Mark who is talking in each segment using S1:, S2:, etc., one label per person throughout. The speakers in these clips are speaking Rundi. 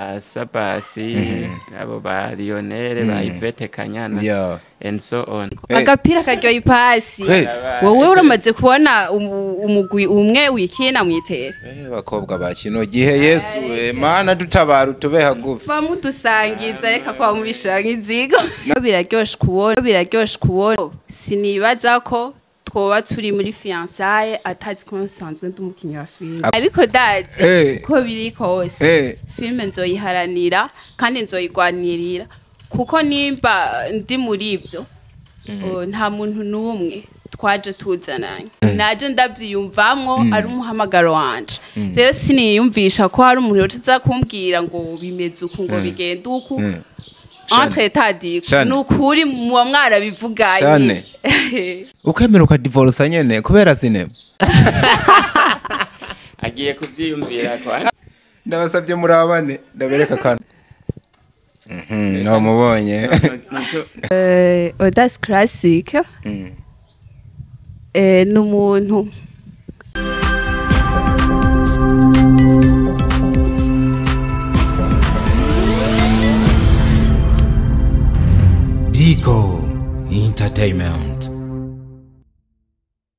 S1: Sabasi, abo ba Lionel, ba Yvette Kanyana and so on.
S2: Agapira karyoye ipasi. Wowe uramaze kubona umugwi umwe wikina mwitere?
S3: Bakobwa ba kino gihe, Yesu Mana dutabara, utube hagufi.
S2: Bamudusangiza, reka kwa mubishira nk'izigo. Biraryoshe kubona, biraryoshe kubona. Sinibaza ko twoba turi muri fiançailles atazi ko nsanzwe ndi umukinyi wa filime, ariko dazi ko biri kose filime nzoyiharanira kandi nzoyigwanirira, kuko nimba ndi muri ibyo, nta muntu n'umwe twaje tuzananye, naje ndavyiyumvamwo, ari umuhamagaro wanje. Rero siniyumvisha ko hari umuntu yoza kumbwira ngo bimeze uku, ngo bigende uku. Entre tadi nukuri muba mwarabivuganye.
S3: Ukemera ukadivorsa nyene kubera sinema?
S1: Agiye kuvyiyumvira kwa
S3: Ndabasabye murabane, ndabereka kandi namubonye.
S2: Audace Classic ni umuntu
S4: Dico Entertainment.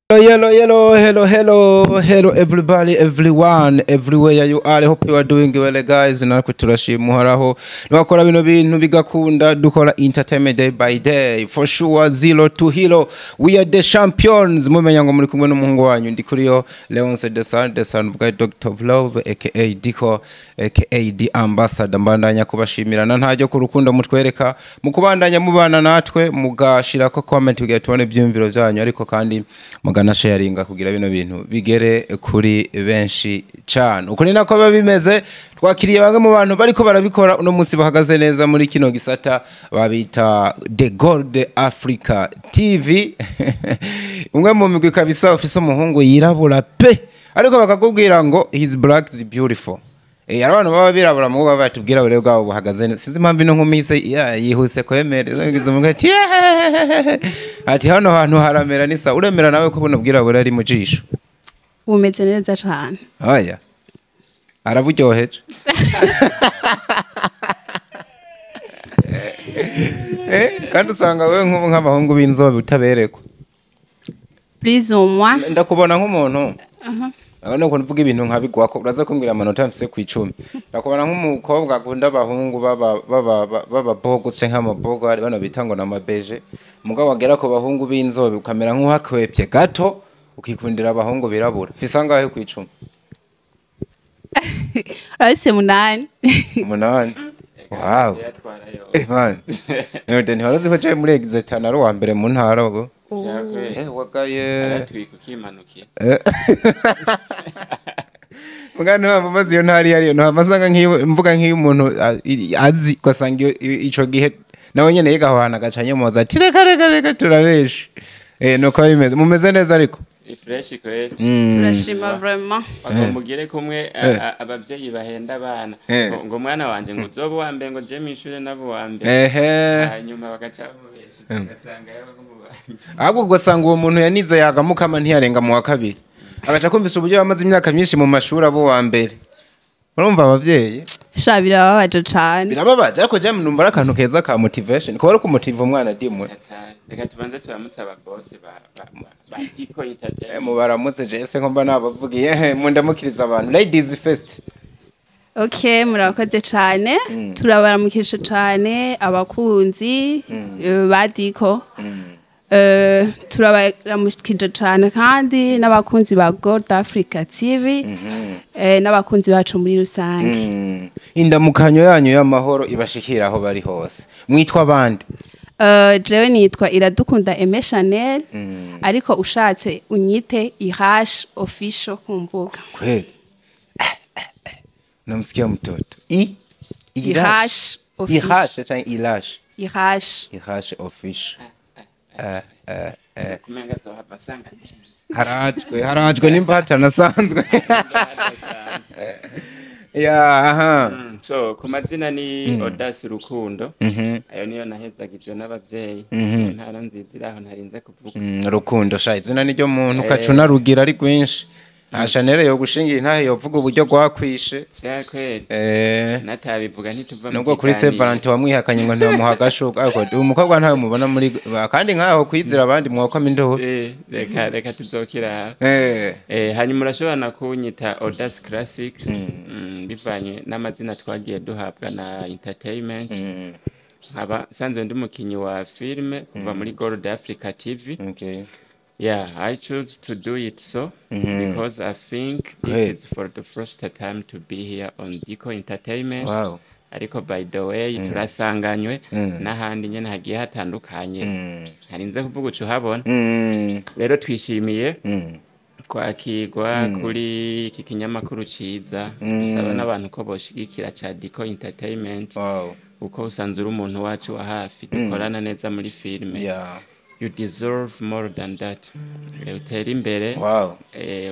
S3: Hello, hello, hello, hello, hello, everybody, everyone, everywhere you are. I hope you are doing well, guys. Natwe turashima Uhoraho. Nwakora bino bintu bigakunda, dukora entertainment day by day. For sure, zero to hero. We are the champions. Mumenya ngo muri kumwe n'umuhungu wanyu ndi kuri yo Leonce the Son, the son of God, Doctor of Love, aka Dico, aka The Ambassador. Mbandanya kubashimira na ntajyo ku rukundo mutwereka mu kubandanya mubana natwe, mugashirako comment kugira tubone ibyumviro byanyu, ariko kandi mugana sharinga kugira bino bintu bigere kuri benshi cyane. Uko ni nako biba bimeze. Twakiriye bamwe mu bantu bariko barabikora uno munsi, bahagaze neza muri kino gisata, babita The Gold Africa TV, umwe mu migwi kabisa ufise umuhungu yirabura pe, ariko bakakubwira ngo his black is beautiful. Hari abantu baba birabura mu baba batubwira bure bwabo buhagaze neza. Sinzi impamvu ino nkumi ise yihuse kwemera ngize umuntu ati "Yeeeeh!" Ati hano hantu haramera nisa. Uremera nawe ko buno bwirabura ari mu jisho?
S2: Bumeze neza cane.
S3: Oya, araburyoheje. Kandi usanga wewe nk'ubu nk'abahungu b'inzobe utaberekwa.
S2: Plus ou moins.
S3: Ndakubona nk'umuntu. Urabona ukuntu uvuga ibintu nkabigwako, uraza kumbwira amanota mfise ku 10. Ndakubona nk'umukobwa akunda abahungu baba bogo se, nk'amabogo ari bano bita ngo n'amabeje. Mugabo wagera ku bahungu b'inzobe ukamera nk'uhakwepye gato, ukikundira abahungu birabura. Mfise angahe ku 10?
S2: Urafise 8.
S3: 8. Wow. Man. None ntiwarazi ko je muri exetan ari uwa mbere mu ntara ubwo? Wagaye.
S1: Aratwika ukimanukiye.
S3: Mugana waba umaze iyo ntari yariyo, ntabwo nk'iyo mvuga nk'iyo umuntu azi ugasanga ico gihe nawe nyene yiga aho hantu agaca anyomoza ati reka reka reka turabeshe. Nuko bimeze. Mumeze neza ariko?
S1: Fresh kweli.
S2: Turashima vraiment.
S1: Bagomugire kumwe abavyeyi bahenda abana ngo mwana wanje ngo uzoba uwa mbere, ngo je mwishure nabo uwa mbere. Hanyuma bagaca bamubesha, ugasanga
S3: ahubwo ugasanga uwo muntu yanize yagamukama ntiyarenga mu wa kabiri, agaca kumvisa uburyo bamaze imyaka myinshi mu mashuri abo wa mbere. Urumva abavyeyi?
S2: Sha, birababaje cane.
S3: Birababaje, ariko je numva ari akantu keza ka motivation, kuba ari kumutiva umwana dimwe.
S1: Reka tubanze turamutse aba boss ba Dico Entertainment.
S3: Mubaramutse, je ese ko mba nabavugiye, mundamukiriza abantu. Ladies first.
S2: Okay, murakoze cane. Turabaramukije cane abakunzi ba Dico. Turabaramukije cane kandi n'abakunzi ba Gold Africa TV, n'abakunzi bacu muri rusange.
S3: Indamukanyo yanyu y'amahoro ibashikira aho bari hose. Mwitwa bande?
S2: Jewe nitwa Iradukunda Aimé Chanel, ariko ushatse unyite Irash Official ku mbuga.
S3: Kweli? Namsikia mtoto. I
S2: Irash Official.
S3: Irash cyangwa Irash?
S2: Irash.
S3: Irash Official.
S1: Kumenga zohava sanga.
S3: Harajwe, harajwe n'imbata nasanzwe. Ya, aha.
S1: So ku mazina ni Audace Rukundo. Ayo niyo nahezagijwe n'abavyeyi. Ntara nziza iraho ntarinze kuvuga.
S3: Rukundo sha, izina niryo muntu ukacuna rugira ari rwinshi. Nta Chanel yo gushingira intahe yovuga uburyo gwakwishe.
S1: Vyakweli. Natabivuga ntituva mu
S3: Nubwo kuri Saint
S1: kiganiro.
S3: Valentin wamwihakanye ngo ntibamuha agashuka, ariko uyu mukobwa ntawe mubona muri kandi nkaho kwizera abandi mwokoma induru.
S1: Reka tuzokira. Hanyuma urashobora na kunyita Audace Classic, bivanye n'amazina twagiye duhabwa na entertainment. Nkaba nsanzwe ndi umukinyi wa filime kuva muri Gold Africa TV. Yeah, I choose to do it so because I think this is for the first time to be here on Dico Entertainment. Ariko by the way, turasanganywe n'ahandi nyene hagiye hatandukanye. Ntarinze kuvuga uca uhabona. Rero twishimiye kwakirwa kuri iki kinyamakuru ciza. Dusaba n'abantu ko boshigikira ca Dico Entertainment, kuko usanzwe uri umuntu wacu wa hafi, dukorana neza muri filime. You deserve more than that. Utere imbere.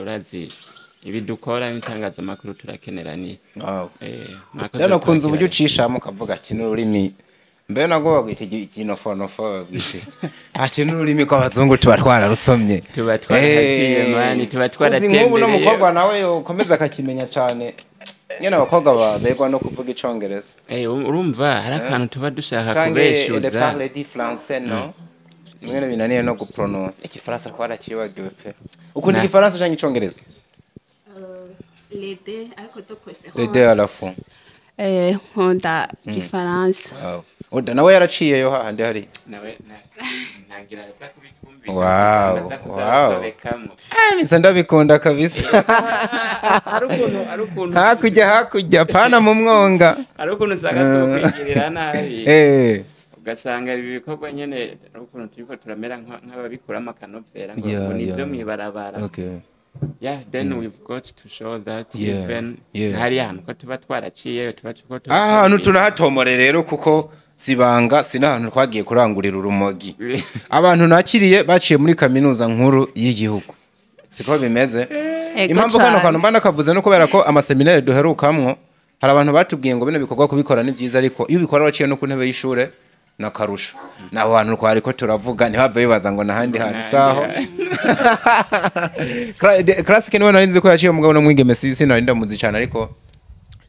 S1: Urazi ibi dukora n'itangazamakuru turakeneraniye. Mwakoze
S3: Rero nakunze uburyo
S1: kwakira.
S3: ucishamo ukavuga ati n'ururimi mbe nabwo bagwita ikinofo, bagwita iki? Ati n'ururimi rw'abazungu tuba twararusomye.
S1: Tuba twarahaciye, mani, tuba
S3: Uzi nk'ubu no
S1: twaratembereye.
S3: mukobwa nawe yokomeza akakimenya cane nyene, abakobwa baberwa no kuvuga icongereza.
S1: Urumva hari akantu tuba dushaka
S3: Canke le
S1: kubeshuza.
S3: parle du français, no mwene binaniye no guprononce igifaransa, twarakibagiwe pe. Ukunda igifaransa canke icongereza?
S2: Les deux, ariko de préférence.
S3: Les deux à la fois.
S2: Nkunda igifaransa.
S3: Wow. Oda nawe yaraciyeyo hahandi hari.
S1: Nawe ntangira aza kubikumvisha. Aza kuzabisobekamwo.
S3: Nisa ndabikunda kabisa.
S1: Hari ukuntu
S3: Hakurya hakurya pana mu mwonga.
S1: Hari ukuntu usanga tukwigirira nabi, ugasanga ibi bikorwa nyene hari ukuntu turiko turamera nk'ababikuramo akanovera ngo ngo ni ibyo mw'ibarabara. Yeah, then we've got to show that even hari ahantu ko tuba twaraciyeyo, tuba tuko tuba
S3: Ahantu tunahatomore rero, kuko sibanga sinahantu twagiye kurangurira urumogi. Abantu nakiriye baciye muri kaminuza nkuru y'igihugu, siko bimeze?
S2: Ego.
S3: Impamvu kano
S2: Cane.
S3: kantu mba nakavuze no kubera ko amaseminari duherukamwo, hari abantu batubwiye ngo bino bikorwa kubikora ni byiza, ariko iyo ubikora waciye no ku ntebe y'ishure nakarusho. Naho hantu twari ko turavuga, ntibave bibaza ngo nahandi hantu saho. Classic niwe nari nzi ko yaciye, umugabo n'umwigeme sisi nari ndamuzi cyane, ariko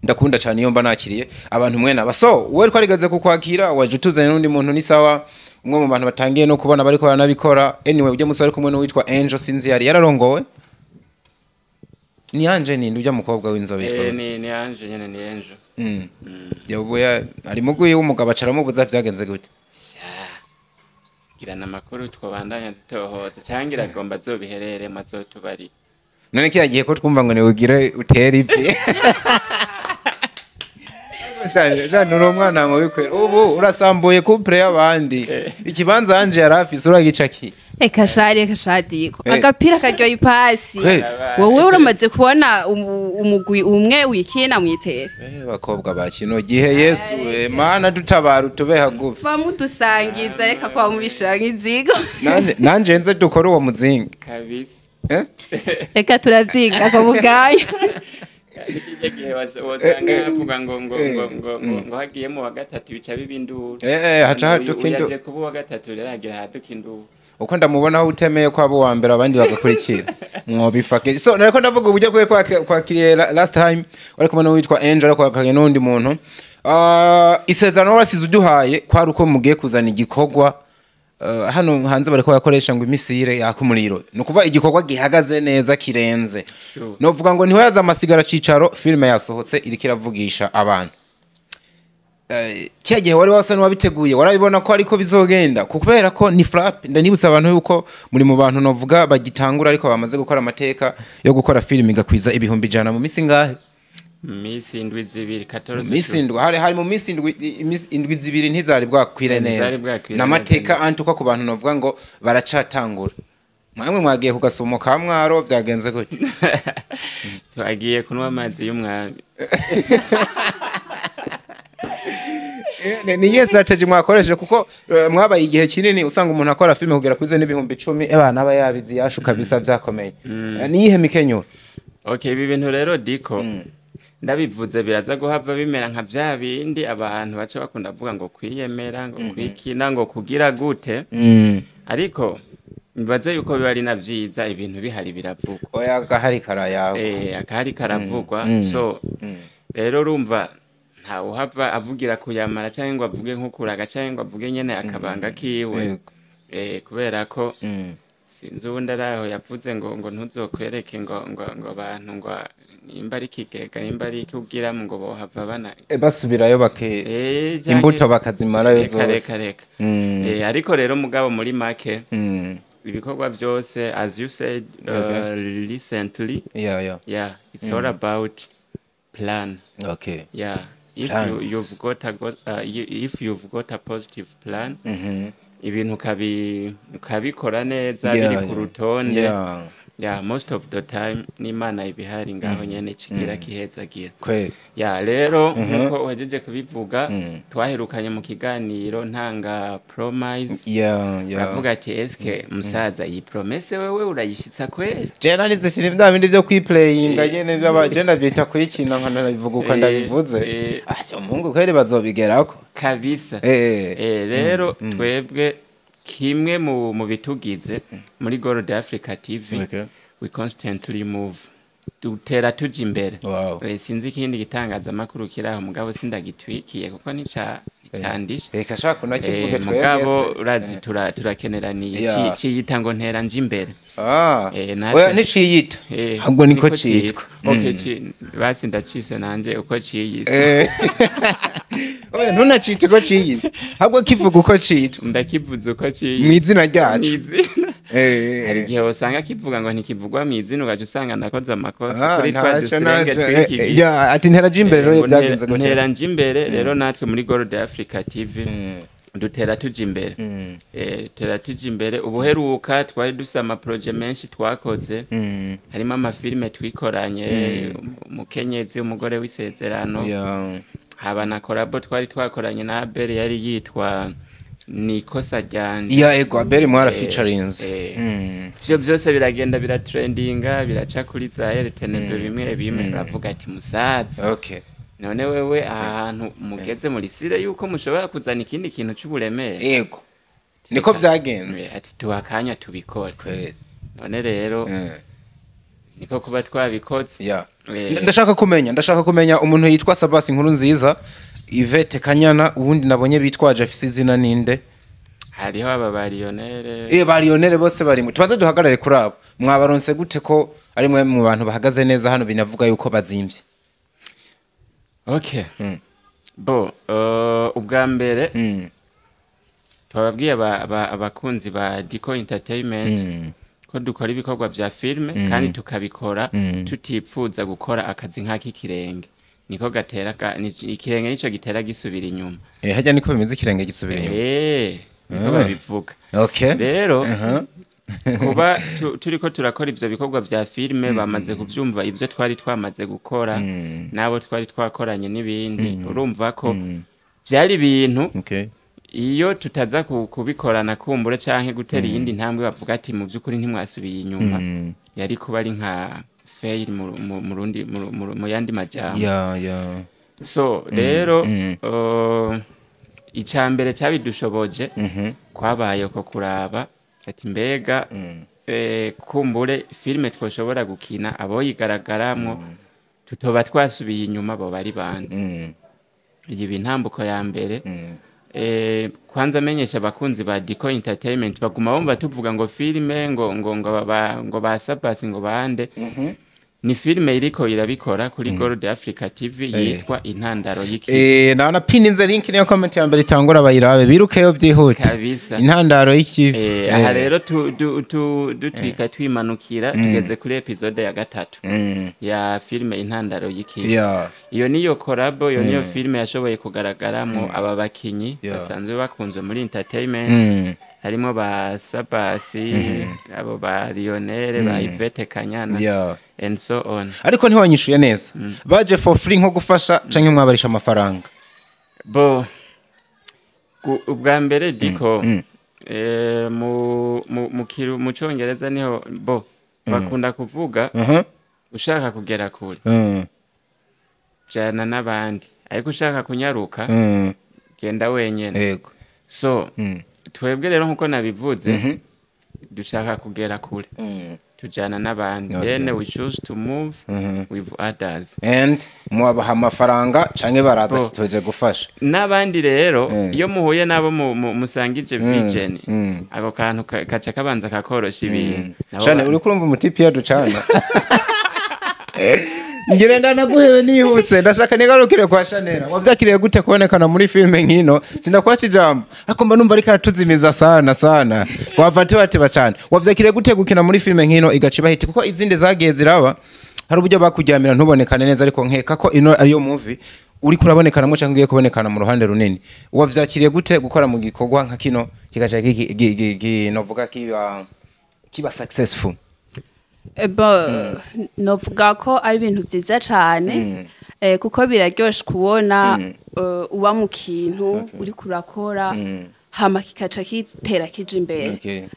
S3: ndakunda cyane iyo mba nakiriye abantu mwene aba. So wowe twarigeze kukwakira, waje utuzanye n'undi muntu, ni sawa, umwe mu bantu batangiye no kubona bariko baranabikora. Anyway, ujya musore ari kumwe n'uwitwa Angel, sinzi yari yararongowe, ni Ange ninde ujya mukobwa w'inzobe yitwa?
S1: Ni Ange nyene, ni Angel.
S3: Yabuya ari muguye w'umugabo acaramubuza, vyagenze gute?
S1: Sha, girana amakuru twobandanya dutohoza, canke iragomba azobihereremo azotubarira.
S3: None kiya gihe ko twumva ngo niwugire utere ivi? Shani, uri umwana mubi kwera, ubu urasambuye couple y'abandi. Ikibanza Ange yari afise uragica ki?
S2: Eka shari, eka shadiko. Agapira karyoye ipasi. Wowe uramaze kubona umugwi umwe wikina mwitere.
S3: Bakobwa ba kino gihe, Yesu we mana dutabara, utube hagufi.
S2: Bamudusangiza, reka kwa mubishira nk'izigo.
S3: Nanje nze dukore uwo muzingi.
S1: Kabisa.
S3: Eh?
S2: Reka turavyiga ko bugayo.
S1: Kijya gihe wasanga bavuga ngo hagiye mu wa gatatu bica biba induru.
S3: Haca haduka
S1: Uyu
S3: induru.
S1: yaje kuba uwa gatatu rero hagira haduka induru.
S3: Uko ndamubona aho utemeye ko abo uwa mbere abandi bagakurikira mwobifake. So nariko ndavuga uburyo bwe kwakiriye last time wari kumwe n'uwitwa Angel, ariko wakiriye n'undi muntu. Isezerano wasize uduhaye kwari uko mugiye kuzana igikorwa. Hano hanze bariko bakoresha ngo imisire yaka umuriro, ni ukuvuga igikorwa gihagaze neza kirenze. Novuga ngo ntiwayaza amasigara cicaro, filime yasohotse iriko iravugisha abantu. Kya gihe wari wasa n'uwabiteguye, warabibona ko ariko bizogenda, kubera ko ni flap. Ndanibutsa abantu yuko muri mu bantu novuga bagitangura, ariko bamaze gukora amateka yo gukora filime igakwiza 100,000 mu misi ngahe?
S1: Misi 7, 14.
S3: Misi 7, hari mu misi 7, imisi 7 ntizari bwakwire
S1: Ntizari
S3: neza.
S1: bwakwire
S3: N'amateka
S1: neza.
S3: antuka ku bantu novuga ngo baracatangura. Mwamwe mwagiye ku gasumo ka Mwaro, vyagenze gute?
S1: Twagiye kunywa amazi y'umwami.
S3: Ni iyihe strategy mwakoresheje? Kuko mwabaye igihe kinini usanga umuntu akora filime kugera kuri n'10,000, ebana aba yabizi yashu kabisa, vyakomeye. Ni iyihe mikenyuro?
S1: Okay, ibi bintu rero Diko, ndabivuze biraza guhava bimera nka vya bindi abantu baca bakunda kuvuga ngo kwiyemera, ngo kwikina, ngo kugira gute, ariko Nibaze yuko biba ari na vyiza, ibintu bihari biravugwa.
S3: Oya, agahari karayawe.
S1: Akahari karavugwa. So rero urumva ntawe uhava avugira kuyamara canke ngo avuge nk'ukuraga canke ngo avuge nyene akabanga kiwe. Kubera ko sinzi uwundi ari aho yavuze ngo ntuzokwereke ngo abantu ngo nimba ari ikigega, nimba ari ikubwiramo, ngo bohava bana
S3: Basubirayo bake imbuto bakazimarayo
S1: Reka
S3: zose.
S1: Reka reka. Ariko rero mugabo muri make ibikorwa byose, as you said recently, yeah, it's all about plan. Yeah, if you,
S3: Plans.
S1: you've got a go- you, if you've got a positive plan, ibintu ukabikora neza biri ku rutonde, yeah, most of the time n'Imana ibihari ngaho nyene kigira kihezagira. Ya, rero nkuko uhejeje kubivuga, twaherukanye mu kiganiro ntanga promise. Uravuga ati: "Eske musaza, iyi promesse wewe urayishitsa kweli?"
S3: Je narize siri bya bindi byo kwiplayinga nyene by'aba, je ndavyita kuyikina nkanabivuga uko ndabivuze. Ah, cyo umuhungu kweli bazobigerako.
S1: Kabisa. Rero twebwe kimwe mu bitugize muri Gold Africa TV, we constantly move, dutera tuja imbere. Sinzi ikindi gitangazamakuru kiri aho, mugabo sindagitwikiye kuko nicandishe.
S3: Reka shaka unakivuge twebwe
S1: Mugabo
S3: se.
S1: urazi turakeneraniye. Ciyita ngo ntera nje imbere.
S3: Oya, niciyita, ahubwo niko citwa.
S1: Okay, basi ndacise nanje uko ciyise.
S3: Oya, ntunacite ko ciyise, ahubwo kivuga uko citwa.
S1: Ndakivuze uko ciyise.
S3: Mw'izina ryacu.
S1: Mw'izina. Hari igihe usanga kivuga ngo ntikivugwa mw'izina, ugaca usanga nakoze amakosa kuri twa
S3: Ntacyo
S1: duserenge
S3: ntacyo.
S1: tw'iki gihe.
S3: Ya, ati ntera je imbere rero
S1: Ngo
S3: byagenze gutya.
S1: Ntera nje imbere. Rero natwe muri Gold Africa TV dutera tuja imbere. Dutera tuja imbere. Ubuheruka twari dufise amaproje menshi twakoze, harimo amafilime twikoranye, umukenyezi, umugore w'isezerano, haba na collabo twari twakoranye na Abel yari yitwa Ni ikosa ryanje.
S3: Ya, ego, Abel mwara featurings.
S1: Ivyo byose biragenda biratrendinga, biraca kuri za RTNB bimwe bimwe, baravuga ati: "Musaza, none wewe aha hantu mugeze muri sire yuko mushobora kuzana ikindi kintu c'uburemere?"
S3: Ego, niko byagenze.
S1: Ati: "Tuha akanya tubikore." None rero niko kuba twabikoze.
S3: Ndashaka kumenya umuntu yitwa Sabasi Inkuru Nziza, Yvette Kanyana, ubundi nabonye bitwaje afise izina ninde?
S1: Hariho aba ba Lionel.
S3: Ba Lionel bose barimo. Tubanze duhagarare kuri abo. Mwabaronse gute ko ari mwe mu bantu bahagaze neza hano, binavuga yuko bazimvye?
S1: Okay. Bo ubwa mbere twababwiye abakunzi ba Dico Entertainment ko dukora ibikorwa vya filme kandi tukabikora tutipfuza gukora akazi nk'ak'ikirenge, niko gatera ikirenge nico gitera gisubira inyuma.
S3: Hajya niko bimeze, ikirenge gisubira inyuma.
S1: Niko babivuga. Rero kuba turiko turakora ivyo bikorwa vya filme, bamaze kuvyumva ivyo twari twamaze gukora n'abo twari twakoranye n'ibindi, urumva ko vyari ibintu iyo tutaza kubikorana kumbure canke gutera iyindi ntambwe, bavuga ati: "Mu by'ukuri ntimwasubiye inyuma." Yari kuba ari nka fail mu rundi mu yandi majambo. So rero ica mbere cyabidushoboje kwabaye ko kuraba ati: "Mbega kumbure filime twoshobora gukina aboyigaragaramwo tutoba twasubiye inyuma bo bari bande?" Iyi intambuko ya mbere. Kwanza amenyesha abakunzi ba Dico Entertainment baguma bumva tuvuga ngo filime ngo ba Sabasi ngo bande. Ni filime iriko irabikora kuri Gold Africa TV yitwa Intandaro y'Ikibi.
S3: Na pininze link, niyo comment ya mbere itangura, bayirabe birukeyo byihuta.
S1: Kabisa.
S3: Intandaro y'ikibi.
S1: Aha rero dutwika twimanukira, tugeze kuri episode ya gatatu ya filime Intandaro y'Ikibi. Iyo niyo collabo, iyo niyo filime yashoboye kugaragaramwo aba bakinyi basanzwe bakunzwe muri entertainment, harimo ba Sabasi, abo ba Lionel, ba Yvette Kanyana and so on.
S3: Ariko ntiwanyishuye neza, baje for free nko gufasha canke mwabarisha amafaranga?
S1: Bo ubwa mbere diko mu Congereza niho bo bakunda kuvuga: ushaka kugera kure, jana n'abandi, ariko ushaka kunyaruka, genda wenyene. So twebwe rero nkuko nabivuze, Dushaka kugera kure, tujana n'abandi. Then we choose to move with others.
S3: And mubaha amafaranga canke baraza?
S1: Oh.
S3: Tuze gufasha.
S1: N'abandi rero, iyo muhuye nabo musangije vision, ako kantu kaca kabanza kakorosha ibintu. Nabo
S3: Shane, uri kurumva umutipi yaducana ngira ndanaguhewe nihuse. Ndashaka nigarukire kwa Shanera. Wavyakiriye gute kubonekana muri filme nkino? Sindakwaca ijambo, ariko mba numva ariko aratuzimiza sana sana, wava tibateba cane. Wavyakiriye gute gukina muri filme nkino igaca iba hit? Kuko izindi zagiye ziraba hari uburyo bakuryamira ntubonekane neza, ariko nkeka ko ino ariyo movie uriko urabonekanamo cyangwa ugiye kubonekana mu ruhande runini. Wavyakiriye gute gukora mu gikorwa nka kino kigaca novuga kiba successful?
S2: Bo, novuga ko ari ibintu byiza cyane, kuko biraryoshe kubona uba mu kintu uriko urakora, hama kikaca kitera kija imbere.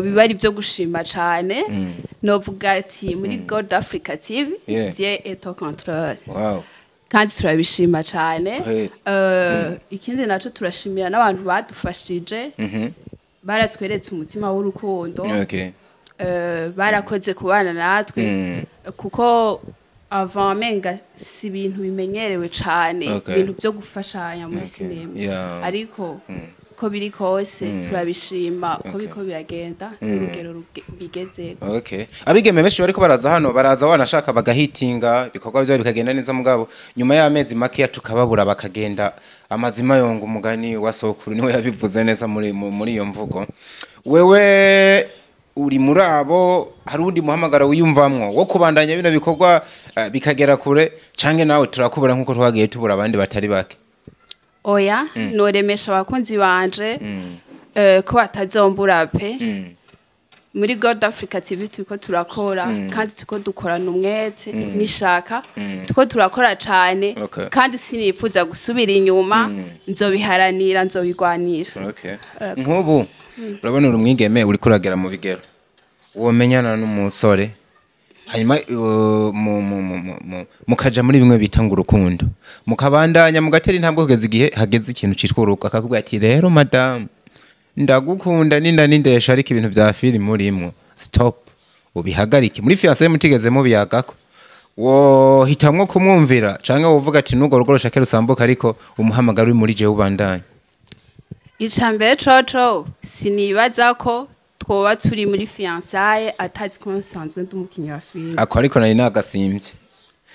S2: Biba ari ibyo gushima cyane. Novuga ati muri Gold Africa TV, Dieu est au contrôle. Kandi turabishima cyane. Ikindi naco, turashimira n'abantu badufashije, baratweretse umutima w'urukundo. Barakoze kubana natwe, kuko avant menga si ibintu bimenyerewe cane, ibintu byo gufashanya muri sinema. Ariko ko biri kose turabishima uko biriko biragenda n'urugero bigezeko.
S3: Okay. Abigeme benshi bariko baraza hano, baraza wanashaka bagahitinga ibikorwa byabo bikagenda neza, mugabo nyuma y'amezi makeya tukababura, bakagenda amazima yonga. Umugani wa sokuru niwe yabivuze neza muri iyo mvugo. Wewe uri muri abo? Hari uwundi muhamagaro wiyumvamwo wo kubandanya bino bikorwa bikagera kure, canke nawe turakubura nkuko twagiye tubura abandi batari bake?
S2: Oya, noremesha abakunzi banje ko batazombura pe. Muri God Africa TV turiko turakora, kandi turiko dukorana umwete n'ishaka, turiko turakora cane. Kandi sinifuza gusubira inyuma, nzobiharanira, nzobigwanira.
S3: Okay. Nk'ubu urabona uri umwigeme, uriko uragera mu bigero, womenyana n'umusore, hanyuma mukaja muri bimwe bita ngo urukundo, mukabandanya, mugatera intambwe kugeza igihe hageze ikintu citwa urugo, akakubwira ati: "Rero madamu, ndagukunda ninda nindesha, ariko ibintu vya filime urimwo, stop, ubihagarike." Muri fiancé mutigeze mubiyagako, wohitamwo kumwumvira canke wovuga ati n'urwo rugo rushake rusambuka, ariko umuhamagaro uri muri jewe ubandanye?
S2: Icambere coco, sinibaza ko twoba turi muri fiançailles atazi ko nsanzwe ndi umukinyi wa filime.
S3: Ako ariko nari nagasimvye.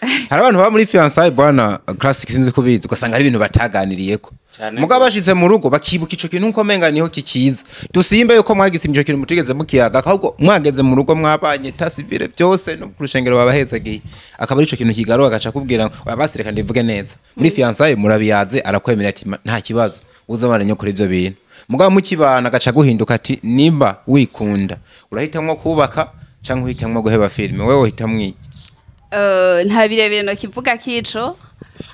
S3: Hari abantu baba muri fiançailles, bwana Classic, sinzi kubizi, ugasanga hari ibintu bataganiriyeko.
S1: Cane.
S3: Mugabo bashitse mu rugo bakibuka ico kintu nkuko menga niho kikiza. Dusimbe yuko mwagisimvye ico kintu mutigeze mukiyaga, ahubwo mwageze mu rugo mwabanye état civil byose no ku rushengero babahezagiye, akaba ari ico kintu kigaruka, agaca kubwira ngo abasireka. Ndivuge neza, muri fiançailles murabiyaze, arakwemera ati: "Nta kibazo, uzabana kuri ivyo bintu." Mugabo mukibana agaca guhinduka ati: "Nimba wikunda urahitamwo kubaka canke uhitamwo guheba filime." Wewe uhitamwo iki?
S2: Nta birebire no kivuga kico,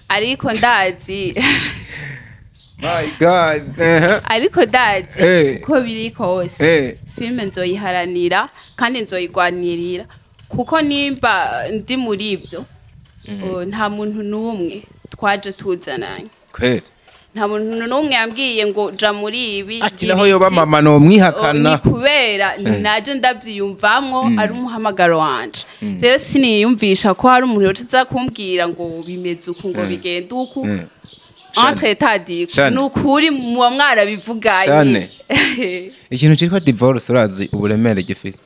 S2: ariko ndazi
S3: My God.
S2: Ariko ndazi uko biri kose, filime nzoyiharanira kandi nzoyigwanirira, kuko nimba ndi muri ibyo, nta muntu n'umwe twaje tuzananye.
S3: Kweli?
S2: Nta muntu n'umwe yambwiye ngo ja muri ibi,
S3: Ati
S2: gira
S3: naho yoba
S2: iki.
S3: mama no mwihakana.
S2: Ni kubera naje ndavyiyumvamwo, ari umuhamagaro wanje. Rero siniyumvisha ko hari umuntu yoza kumbwira ngo bimeze uku, ngo bigende uku. Entre tadi
S3: Shane.
S2: ni ukuri muba mwarabivuganye.
S3: Shane. Ikintu cyitwa divorce urazi uburemere gifise?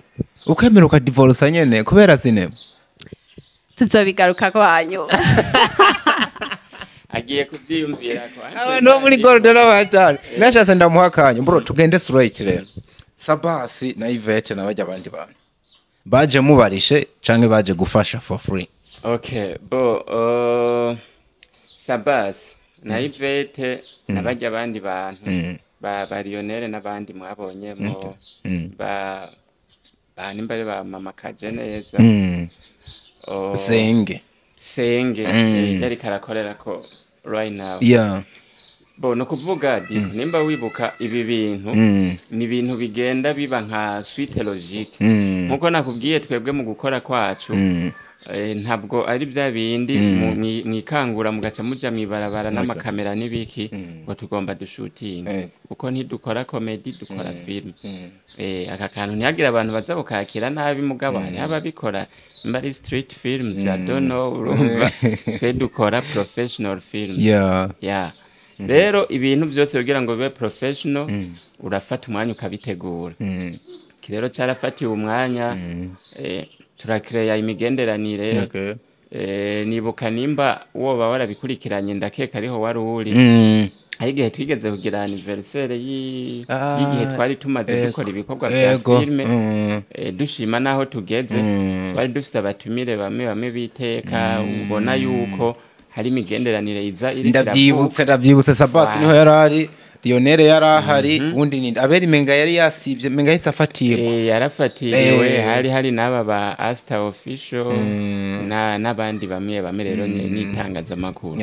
S3: Ukemera ukadivorce nyene kubera sinema?
S2: Tuzobigarukako hanyuma.
S1: Agiye kubyiyumvira ko
S3: Abantu bo muri Gold n'abatari nashatse ndamuha akanya. Bro, tugende straight rero. Sabasi na Yvette na bajya abandi bantu baje mubarishe canke baje gufasha for free?
S1: Okay, bo, Sabas na Yvette n'abajya abandi bantu ba Lionel n'abandi mwabonyemo, ba nimba ari ba mama kaje neza. Oh,
S3: Senge.
S1: Senge, yariko arakorera ko right now. Bo, no kuvuga diko nimba wibuka ibi bintu, ni ibintu bigenda biba nka suite logique. Nkuko nakubwiye, twebwe mu gukora kwacu, Ntabwo ari bya bindi mwikangura mugaca muja mwibarabara n'amakamera n'ibiki ngo tugomba dushutinge, kuko ntidukora comedy, dukora film. Aka kantu ntihagire abantu baza bukakira nabi, mugabo hariho ababikora nimba ari street films, I don't know. Urumva, twe dukora professional film. Yeah. Rero ibintu byose kugira ngo bibe professional, urafata umwanya ukabitegura. Iki rero cyarafatiwe umwanya, turakireya imigenderanire. Nibuka nimba woba warabikurikiranye, ndakeka ariho wari uri, hari igihe twigeze kugira anniversaire y'igihe twari tumaze dukora ibikorwa bya filime, dushima n'aho tugeze. Twari dufise abatumire bamwe bamwe biteka, ubona yuko hari imigenderanire iza iriko
S3: Ndabyibutse.
S1: iravuka.
S3: Ndabyibutse, Sabasi
S1: Voilà.
S3: niho yari ari, Lionel yari ahari, undi ni Abeli, menga yari yasibye, menga yahise afatirwa.
S1: Yarafatiriwe. Hari n'aba ba Asta Official n'abandi bamwe bamwe rero n'itangazamakuru.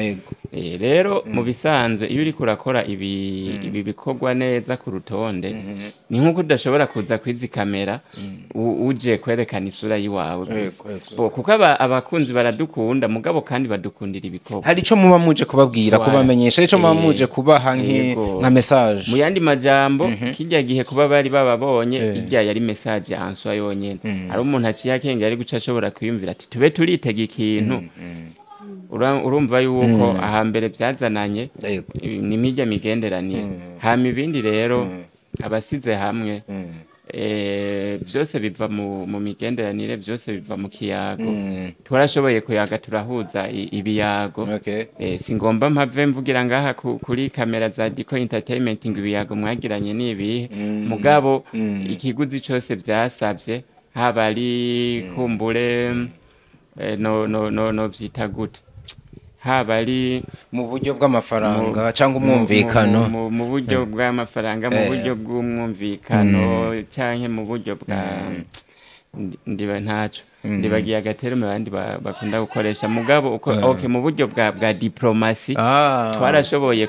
S1: Rero mu bisanzwe iyo uriko urakora ibi bikorwa neza ku rutonde, ni nk'uko udashobora kuza kwizi kamera uje kwerekana isura y'iwawe gusa.
S3: Yego, yego.
S1: Bo, kuko abakunzi baradukunda, mugabo kandi badukundira ibikorwa.
S3: Hari ico muba muje kubabwira,
S1: Voilà.
S3: kubamenyesha, hari ico muba muje kubaha nka message.
S1: Mu yandi majambo, kijya gihe kuba bari bababonye, ijya yari message answa yonyene. Hari umuntu aciye akenge ari guca ashobora kwiyumvira ati tube turitega ikintu. Urumva yuko ahambere byazananye ni nk'ijya migenderanire. Hama ibindi rero abasize hamwe, byose biva mu migenderanire, byose biva mu kiyago. Twarashoboye kuyaga, turahuza ibiyago. Singomba mpave mvugira ngaha kuri kamera za Dico Entertainment ngo ibiyago mwagiranye ni ibihe, mugabo ikiguzi cose byasabye, haba ari kumbure, no vyita gute, haba ari
S3: Mu buryo bw'amafaranga cyangwa umwumvikano.
S1: Mu buryo bw'amafaranga, mu buryo bw'umwumvikano, canke mu buryo bwa ndiba ntaco ndibagiye agaterume abandi bakunda gukoresha, mugabo uko, okay, mu buryo bwa diplomasi, twarashoboye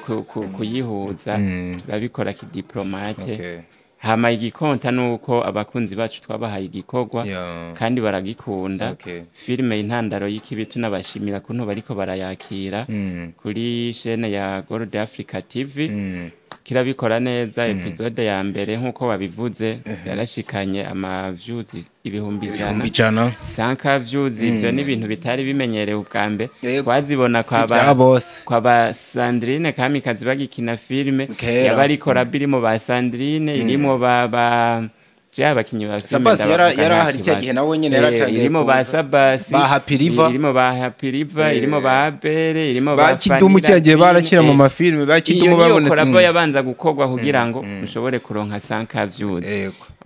S1: kuyihuza, turabikora kidiplomate. Hama igikonta nuko abakunzi bacu twabahaye igikorwa kandi baragikunda. Filime Intandaro y'Ikibi, tunabashimira kuntu bariko barayakira kuri chaîne ya Gold Africa TV. Kirabikora neza. Episode ya mbere, nk'uko wabivuze, yarashikanye ama views 100,000.
S3: 100,000.
S1: 100K views, ibyo ni ibintu bitari bimenyerewe ubwa mbere. Twazibona
S3: Si
S1: kwa
S3: bya
S1: ba
S3: bose.
S1: kwa ba Sandrine Kamikazi bagikina filime.
S3: Kera.
S1: Yaba ari collab irimo ba Sandrine, irimo ba je abakinyi ba filime
S3: Sabasi
S1: ndabavuga
S3: yari
S1: nta
S3: ahari cya
S1: kibazo.
S3: gihe, nawe nyene yaratangiye
S1: Irimo ba
S3: kuza.
S1: Sabasi,
S3: Ba Happy River.
S1: irimo ba Happy River, irimo ba Abere, irimo
S3: ba
S1: ba
S3: Kidumu
S1: Fanny
S3: cya gihe
S1: Lavine,
S3: barakina mu mafilime, ba
S1: iyo
S3: Kidumu
S1: niyo
S3: babonetse.
S1: collabo yabanza gukorwa kugira ngo ushobore kuronka 100K views.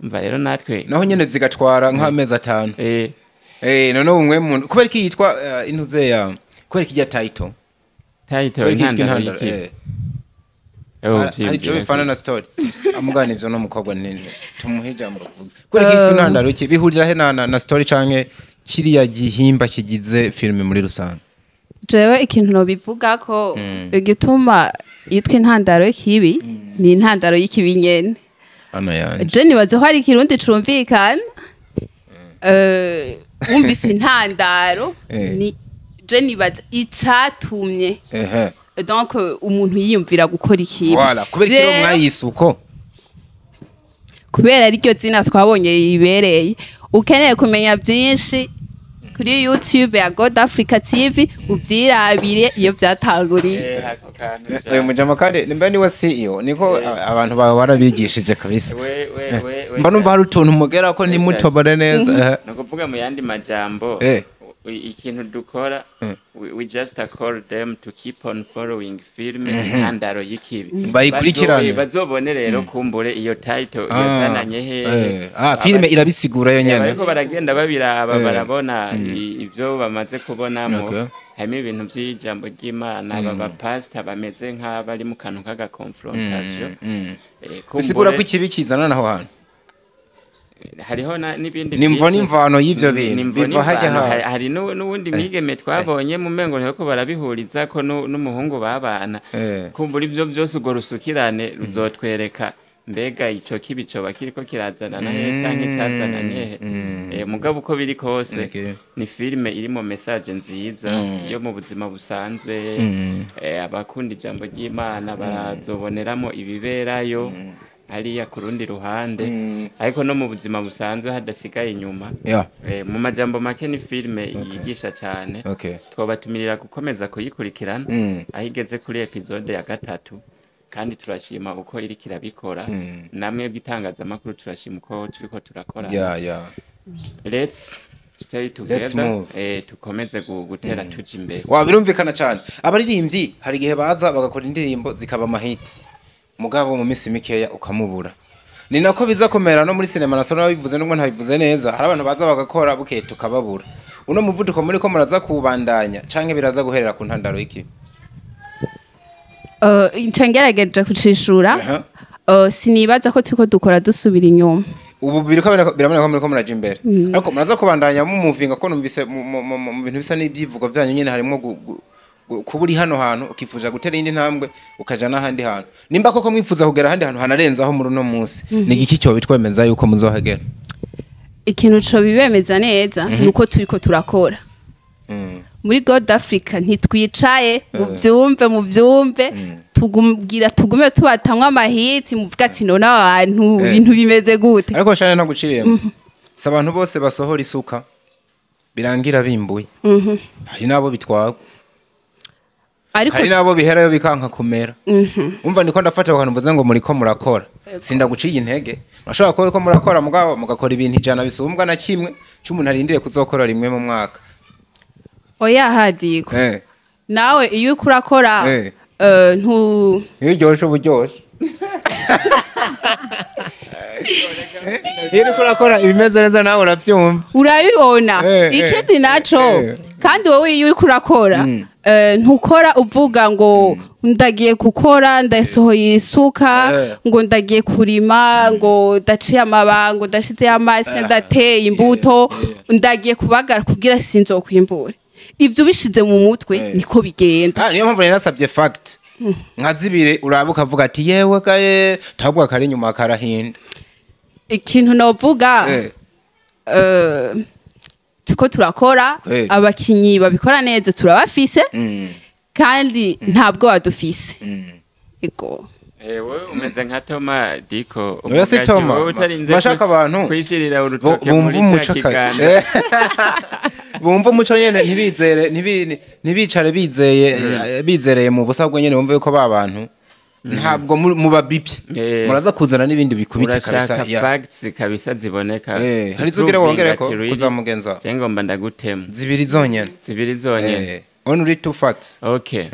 S1: Umva rero natwe
S3: Naho nyene zigatwara nk'amezi 5. None umwe muntu, kubera iki yitwa intuze ya, kubera iki ya title?
S1: Title
S3: Kubera iki yitwa
S1: Intandaro
S3: Intandaro?
S1: y'Ikibi. Oh,
S3: Hari ico
S1: vyiyumvira.
S3: bifana na story amugana ivyo n'umukobwa nini, tumuhe ijambo avuge kubera iki yitwa Intandaro iki, bihurira he na story canke kiriya gihimba kigize filime muri rusange?
S2: Jewe ikintu nobivuga ko igituma yitwa Intandaro y'Ikibi ni intandaro y'ikibi nyene.
S3: Hano yanje.
S2: Je nibaza ko hari ikirundi cumvikana. Wumvise intandaro, ni je nibaza icatumye donc umuntu yiyumvira gukora ikibi.
S3: Voilà, kubera iki rero
S2: Rero,
S3: mwayise uko?
S2: Kubera ariryo zina twabonye yibereye. Ukeneye kumenya byinshi, kuri YouTube ya God Africa TV ubyirabire iyo byatanguriye.
S1: Ako kantu
S3: Uyu mujama kandi nimba niwe CEO, niko abantu bawe barabigishije kabisa.
S1: We
S3: Mba numva hari utuntu mugera ko ntimutobore neza.
S1: Ni ukuvuga mu yandi majambo, ikintu dukora, we just call them to keep on following film Intandaro y'Ikibi.
S3: Bayikurikirane.
S1: Bazobone rero kumbure iyo title yazananye hehe.
S3: Filime irabisigura yo nyene.
S1: Bariko baragenda babiraba, barabona ibyo bamaze kubonamo. Harimo ibintu by'ijambo ry'Imana, aba bapasita bameze nk'abari mu kantu k'aga confrontation.
S3: Bisigura ko ikibi kizana naho hantu.
S1: Hariho n'ibindi
S3: Nimvo
S1: byinshi.
S3: n'imvano y'ivyo bintu
S1: Nimvo
S3: biva hajya
S1: n'imvano.
S3: ha
S1: Hari n'uwundi mwigeme twabonye mu mengo ntibako barabihuriza ko n'umuhungu babana. Kumbura ibyo byose, urwo rusukirane ruzotwereka Mbega ico kibi coba kiriko kirazanana he canke cazananye he? Mugabo uko biri kose, ni filime irimo message nziza yo mu buzima busanzwe. Abakunda ijambo ry'Imana bazoboneramo ibiberayo hariya ku rundi ruhande, ariko no mu buzima busanzwe hadasigaye inyuma. Mu majambo make, ni filime yigisha cyane. Twabatumirira gukomeza kuyikurikirana aho igeze kuri épisode ya 3, kandi turashima uko iriko irabikora. Namwe bw'itangazamakuru, turashima uko turiko turakora. Let's stay together.
S3: Move.
S1: Tukomeze gutera tuja imbere.
S3: Wa, birumvikana cyane. Abaririmbyi hari igihe baza bagakora indirimbo zikaba amahiti, mugabo mu minsi mikeya ukamubura. Ni nako biza kumera no muri sinema. Nasona babivuze, nubwo ntabivuze neza. Hari abantu baza bagakora, bukeye tukababura. Uno muvuduko muri ko muraza kuwubandanya canke biraza guherera ku ntandaro y'iki?
S2: Nca ngerageje kucishura. Sinibaza ko turiko dukora dusubira inyuma.
S3: Ubu biriko biraboneka ko muriko muraja imbere, ariko muraza kubandanya mumuvinga, ko numvise mu bintu bisa n'ibyivugo byanyu nyene harimo kuba uri hano hantu ukifuza gutera iyindi ntambwe, ukaja n'ahandi hantu. Nimba koko mwifuza kugera ahandi hantu hanarenzaho muri uno munsi, ni igiki cyo bitwemeza yuko muzohagera?
S2: Ikintu co bibemeza neza nuko turiko turakora muri God Africa. Ntitwicaye, muvyumve, muvyumve. Tugumbwira tugume tubatamwa amahiti, muvuga ati: "None abantu, ibintu bimeze gute?"
S3: Ariko shane no guciriyemo, si abantu bose basohora isuka birangira bimbuye. Hari n'abo bitwagwa.
S2: Ariko
S3: hari n'abo biherayo bikanka kumera. Umva, ndiko ndafata akantu mvuze ngo muriko murakora, sindaguciye intege. Murashobora kuba ko murakora, mugabo mugakora ibintu 100 bisumbwa na kimwe c'umuntu arindiriye kuzokora rimwe mu mwaka.
S2: Oya, hadiko nawe iyo uriko urakora ntu
S3: Iyo uryoshe uba uryoshe. Iyo uriko urakora ibimeze neza, nawe urabyumva.
S2: Urabibona. Ikindi naco, kandi wowe iyo uriko urakora, ntukora uvuga ngo ndagiye gukora, ndasohoye isuka, ngo ndagiye kurima, ngo ndaciye amabango, ndashizeyo amase, ndateye imbuto, ndagiye kubagara kugira sinzokwimbure. Ivyo ubishize mu mutwe, niko bigenda.
S3: Ah, niyo mpamvu nari nasabye fact nka zibiri, uraba ukavuga ati: "Yewe gaye, tabwa kari inyuma karahinda."
S2: Ikintu novuga, tuko turakora. Abakinyi babikora neza turabafise, kandi ntabwo badufise. Ego.
S1: Wowe umeze nka Toma Diko.
S3: Oya, si
S1: Uvuga ati,
S3: Toma.
S1: wowe utarinze
S3: Bashaka abantu
S1: kwishirira urutoke
S3: bumva
S1: muri
S3: umuco
S1: cya kiganza.
S3: Bumva umuco nyene, ntibizere, ntibicare bizeye, bizereye mu busa bwo nyene. Bumve yuko ba bantu ntabwo mubabipye, muraza kuzana n'ibindi bikubita kabisa.
S1: Urashaka facts kabisa ziboneka.
S3: Hari izo ugira wongereko
S1: ati really,
S3: kuza mugenza?
S1: Je ngomba ndagutema.
S3: Zibiri zonyene.
S1: Zibiri zonyene.
S3: Only two facts.
S1: Okay.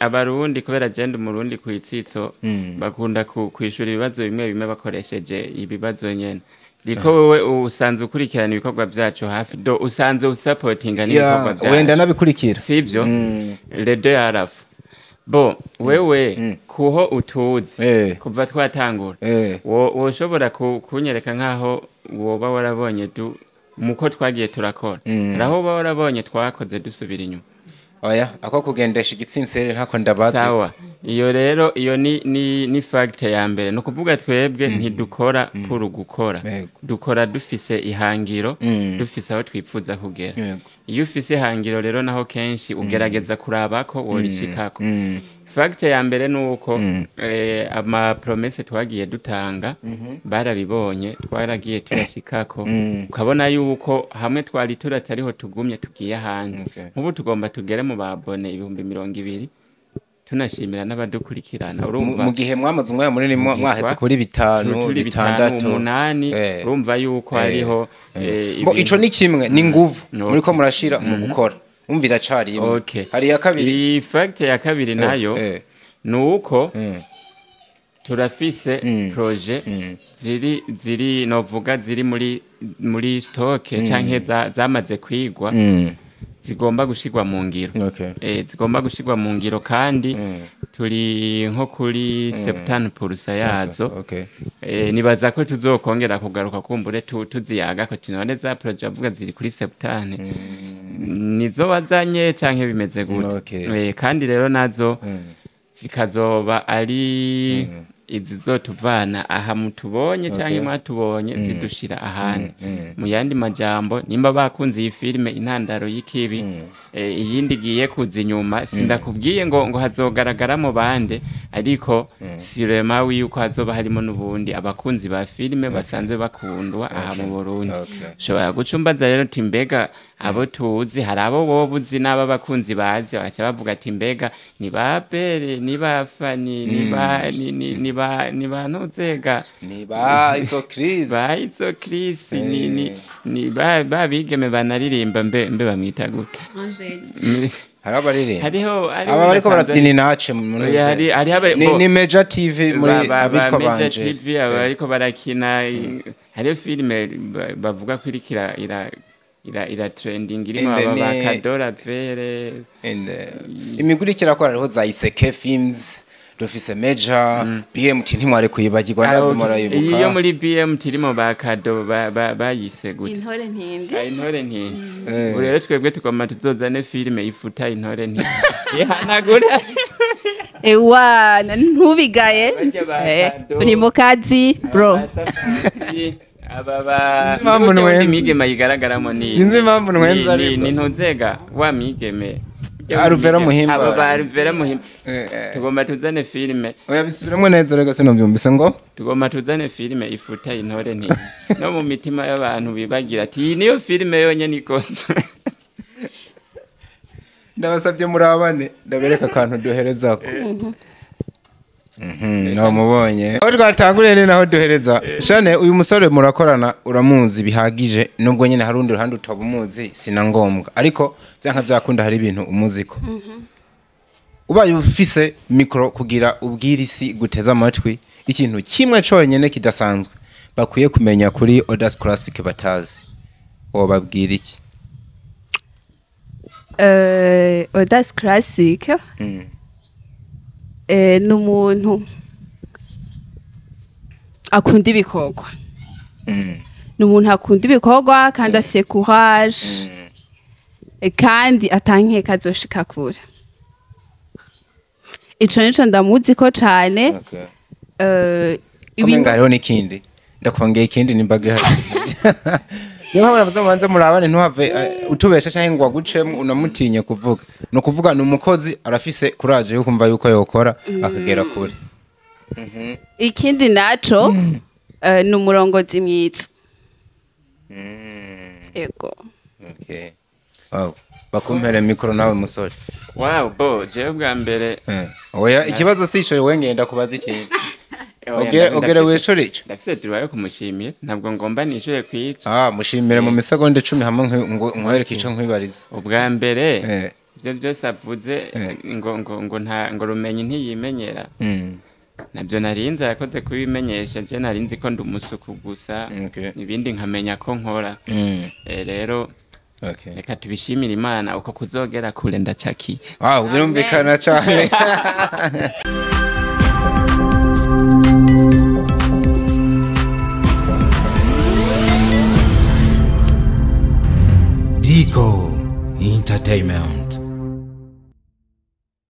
S1: Abarundi, kubera jenda umurundi kwitsitso, bakunda kwishura ibibazo bimwe bimwe bakoresheje ibibazo nyene. Diko, wewe usanzwe ukurikirana ibikorwa vyacu hafi, do usanzwe usapotinga n'ibikorwa vyacu.
S3: Wenda nabikurikira.
S1: Sivyo? Redo yarafu bo wewe kuho utuzi kuva twatangura, woshobora kunyereka nkaho woba warabonye du muko twagiye turakora, aho uba warabonye twakoze dusubira inyuma?
S3: Oya, ako kugendesha igitsinsere ntako ndabazi.
S1: Sawa, iyo rero iyo ni fact ya mbere. Ni ukuvuga twebwe ntidukora pour gukora. Dukora dufise ihangiro, dufise aho twifuza kugera. Iyo ufise ihangiro rero, naho kenshi ugerageza kuraba ko worishikako. Fact ya mbere ni uko ama promesses twagiye dutanga barabibonye, twaragiye tuyashikako. Ukabona yuko hamwe twari turatariho tugumye tugiye ahandi. Nk'ubu tugomba tugere mu ba abonnés 20,000, tunashimira n'abadukurikirana. Urumva,
S3: mu gihe mwamaze umwanya munini mwahetse kuri 5,
S1: turi 5,
S3: 6,
S1: 8. Urumva yuko hariho
S3: Bo, ico ni kimwe, ni nguvu muriko murashira mu gukora. Umva, iracari imwe. Hari iya kabiri.
S1: Iyi fact ya kabiri nayo ni uko turafise projets ziri novuga ziri muri stock canke zamaze kwigwa, zigomba gushirwa mu ngiro. Zigomba gushirwa mu ngiro, kandi turi nko kuri 70% yazo. Nibaza ko tuzokongera kugaruka kumbure tuziyaga ko none za projets avuga ziri kuri 70 nizo wazanye canke bimeze gute? Kandi rero nazo zikazoba ari Izizotuvana aha mutubonye canke mwatubonye zidushira ahandi. Mu yandi majambo, nimba bakunze iyi filime Intandaro y'Ikibi, iyindi igiye kuza inyuma, sindakubwiye ngo hazogaragaramo bande, ariko sûrement yuko hazoba harimo n'ubundi abakunzi ba filime basanzwe bakundwa aha mu Burundi. Ushobora guca umbaza rero uti: "Mbega abo tuzi, hari abo wowe uzi n'aba bakunzi bazi?" Bagaca bavuga ati: "Mbega ni ba Bere, ni ba Fani, ni ba ni ni ni ba ni ba ntuzega?"
S3: Ni ba Izo Chris.
S1: Ba Izo Chris, ni ba bigeme banaririmba, mbe bamwita gute?
S3: Hari abaririmba.
S1: Hariho
S3: Aba bariko
S1: basanzwe-
S3: barabyina inace muri
S1: Oya, hariho
S3: ni Major TV muri abitwa
S1: ba Major
S3: banje.
S1: TV, aba bariko barakina. Hariho filime bavuga ko iriko ira trending, irimo
S3: Inde
S1: aba ba Kadora Vere.
S3: Imiguri ikirakora, hariho za Iseke Films, dufise Major BMT, ntimwari kuyibagirwa, ndazi murayibuka.
S1: Iyo muri BMT irimo ba Kado, bayise gute?
S2: Intore Ntindi.
S1: Ah, Intore Ntindi. Ubu rero twebwe tugomba tuzozane filime ifuta Intore Ntindi, ihanagura.
S2: Ewana, ntubigaye.
S1: Barya ba Kado.
S2: Turi mu kazi, bro.
S1: Aba Safi, aba ba
S3: Sinzi impamvu
S1: Burya
S3: nwenze.
S1: migeme yigaragaramo ni
S3: Sinzi impamvu nwenze
S1: ni
S3: ariko.
S1: Ni ntuzega wa migeme.
S3: Alvera Muhimba.
S1: Aba ba Alvera Muhimba. Tugomba tuzane filime.
S3: Oya, bisubiremo neza rega, sinabyumvise ngo.
S1: Tugomba tuzane filime ifuta Intore Ntindi no mu mitima y'abantu, bibagira ati: "Iyi niyo filime yonyene ikozwe."
S3: Ndabasabye murabane, ndabereka akantu duherezako. Namubonye aho twatanguriye ni naho duhereza. Shane, uyu musore murakorana, uramuzi bihagije, nubwo nyine hari urundi ruhande utaba umuzi, sina ngombwa, ariko byanka byakunda hari ibintu umuziko. Ubaye ufise mikoro kugira ubwire isi guteza amatwi ikintu kimwe cyonyine kidasanzwe bakwiye kumenya kuri Odas Classic batazi, wobabwira iki?
S2: Odas Classic ni umuntu akunda ibikorwa. Ni umuntu akunda ibikorwa kandi afise courage. Kandi atankeka azoshika kure. Ico nico ndamuzi ko cane.
S3: Kumenga hariho n'ikindi, ndakongeye ikindi nimba gihari. Niyo mpamvu navuze mubanze murabane, ntuhave utubesha canke ngo agucemo unamutinye kuvuga. Ni ukuvuga ni umukozi, arafise courage yo kumva yuko yokora akagera kure.
S2: Ikindi naco, ni umurongozi mwiza. Ego.
S3: Okay. Wow. Bakumpere mikoro nawe musore.
S1: Wow, bo jewe bwa mbere
S3: Oya, ikibazo si ico, wewe ngenda kubaza ikindi.
S1: Oya,
S3: Ogere wicure ico.
S1: Ndafise droit yo kumushimira, ntabwo ngomba nishure kwica.
S3: Ah, mushimire mu misegonda 10 hamwe nkwereke ico nkwibariza.
S1: Ubwa mbere, ibyo byose avuze ngo nta ngo rumenyi ntiyimenyera, nabyo narinzi, yakoze kubimenyesha. Je narinzi ko ndi umusuku gusa, ibindi nkamenya ko nkora. Rero reka tubishimire Imana, uko kuzogera kure ndacakiye.
S3: Wow, birumvikana cyane.
S4: Dico Entertainment.